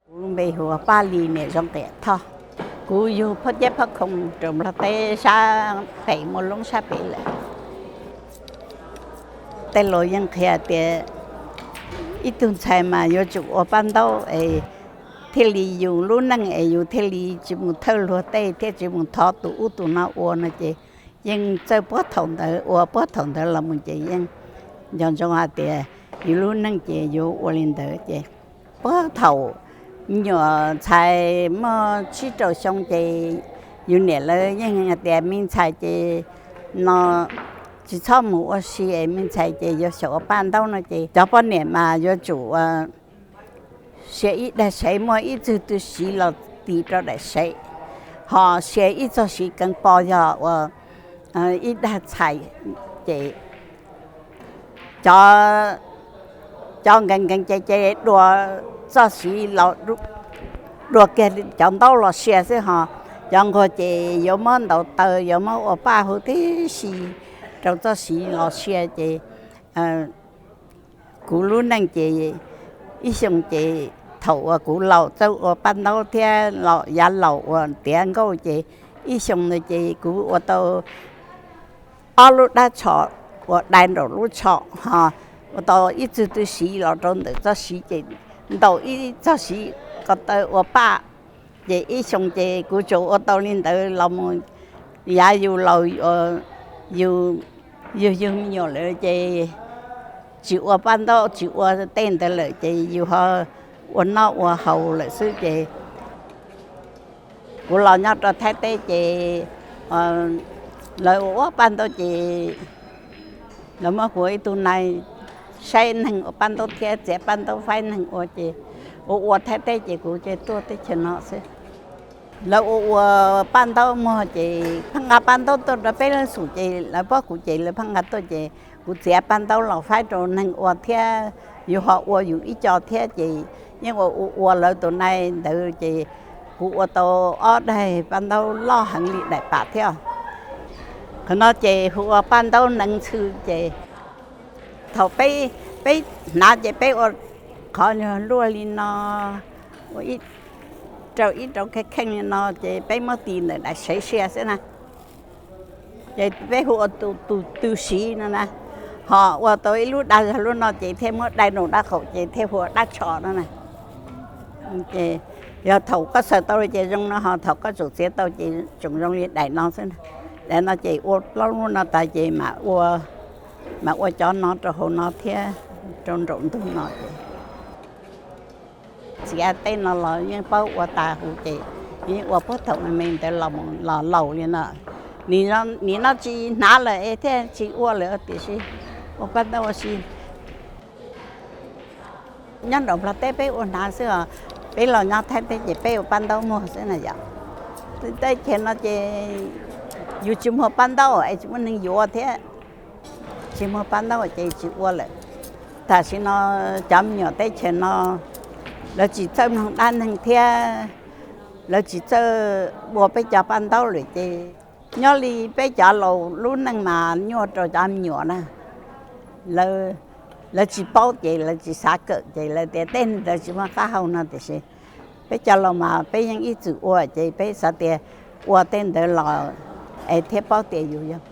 Kuv npe hu ua Paj Lis niam Zoo Qiam Thoj. Kuv yug phab ceb phab khoo rau Nplog teb sab pem Muaj Loob sab pem lawm. Tej laus yeej qhia tias ib tug ntxhais mas yuav tsum ua paj ntaub es thiaj li yus lub neej es yus thiaj li tsis mus thawj luag tej thiab tsis mus thov tus ub tus no ua no ces yeej txawj puag thaum ntawd ua puag thaum ntawd los mus ces yeej nco ntsoov hais tias yus lub neej ces yuav ua li ntawd ces puag thaum me nyuam ntxhais muaj tsib rau xyoo ces yus niam lawv yeej hais tias me ntxhais ces no tsis txhob mus ua si, me ntxhais ces yuav xyaum ua paj ntaub no ces cov poj niam mas yuav tsum ua sia ib daig sev, muaj ib txog tw siv los tis rau daim sev, ho sia ib txog siv keev po yog ua ib daig txhais ces cov nkees nkees ces ces dua txoj siv los dua kiag cov ntaub los sia xwb, ho cov nquag ces yuav muab ntaus taw yuav muab ua paj huv tib si rau txoj siv los sia ces kuv lub neej ces ib xyoo ces thaum uas kuv laus txawj ua paj ntaub thiab yav laus uas tiav nkauj ces ib xyoo ntawd ces kuv ua tau ob lub dab tsho uas dai nraum lub tsho, ho ua tau ib txog tw siv los rau ntawm txoj siv ces ntaus ib txog siv ko taw ua paj. Ces ib xyoo ces kuv tsuas ua tau li ntawd los mus yav yus laus, yus yug me nyuam lawm ces tsis ua paj ntaub tsis ua tej ntawd lawm ces yus ho ua noj ua haus lawm xwb ces kuv los nyob rau Thaib teb ces lawv ua ua paj ntaub ces lawv muab kuv ua ib tug nais saib neeg ua paj ntaub thiab txiav paj ntaub faib neeg ua ces ua ua Thaib teb ces kuv ces tuaj teb chaws no xwb. Lawv ua ua paj ntaub muag ces pheej nqa paj ntaub tuaj rau peb leej xum ces lawv paub kuv ces lawv pheej nqa tuaj ces kuv txiav paj ntaub los faib rau neeg ua thiab yus ho ua yus ib co thiab ces yeej ua ua ua lawv tus nais ntawd ces kuv ua tau ob daig paj ntaub loj heev li daim pam thiab. Qhov no ces hu ua paj ntaub nees ntxhw ces thaum peb, peb hnav ces peb ua qhov luaj li no, rau ib rau kheej kheej li no ces peb muab tis ntawm daim sev sia xwb na. Ces peb hu ua tus tw siv no na, ho ua tau ib lub dab zog lub no ces thiaj muab dai nraum dab qaum ces thiaj hu ua dab tsho no na. Ces yog thaum koj xaws tau li ces zoo no, ho thaum koj tseem txiav tau ces tseem zoo li daim no xwb na. Daim no ces ua plaub lub no tas ces mam ua, mam ua cov no rau hauv no thiab rau nraum ntug no ces txiav tej no los yeej paub ua tas huv ces yeej ua puag thaum me me ntawd los laus li no. Nim no tsis hnav lawm es thiaj tsis ua lawm tiam sis ua paj ntaub ua si. Nyob nraum Nplog teb peb ua hnav xwb os, peb los nyob Thaib teb ces peb ua paj ntaub muag xwb na yom. Teb chaws no ces yus tsis muag paj ntaub es tsis muaj neeg yuav thiab, tsis muag paj ntaub ces tsis ua lawm. Tam sim no cov me nyuam teb chaws no lawv tsis txawj mloog dab neeg thiab lawv tsis txawj ua peb cov paj ntaub lawm ces nyob li peb cov laus lub neej mas nyuaj rau cov me nyuam na. Lawv tsis paub ces lawv tsis xav kawm ces lawv tias tej ntawd tsis muaj qab hau no tiam sis peb cov laus mas peb yeej ib txwm ua ces peb xav tias ua tej ntawd los es thiaj paub tias yus yog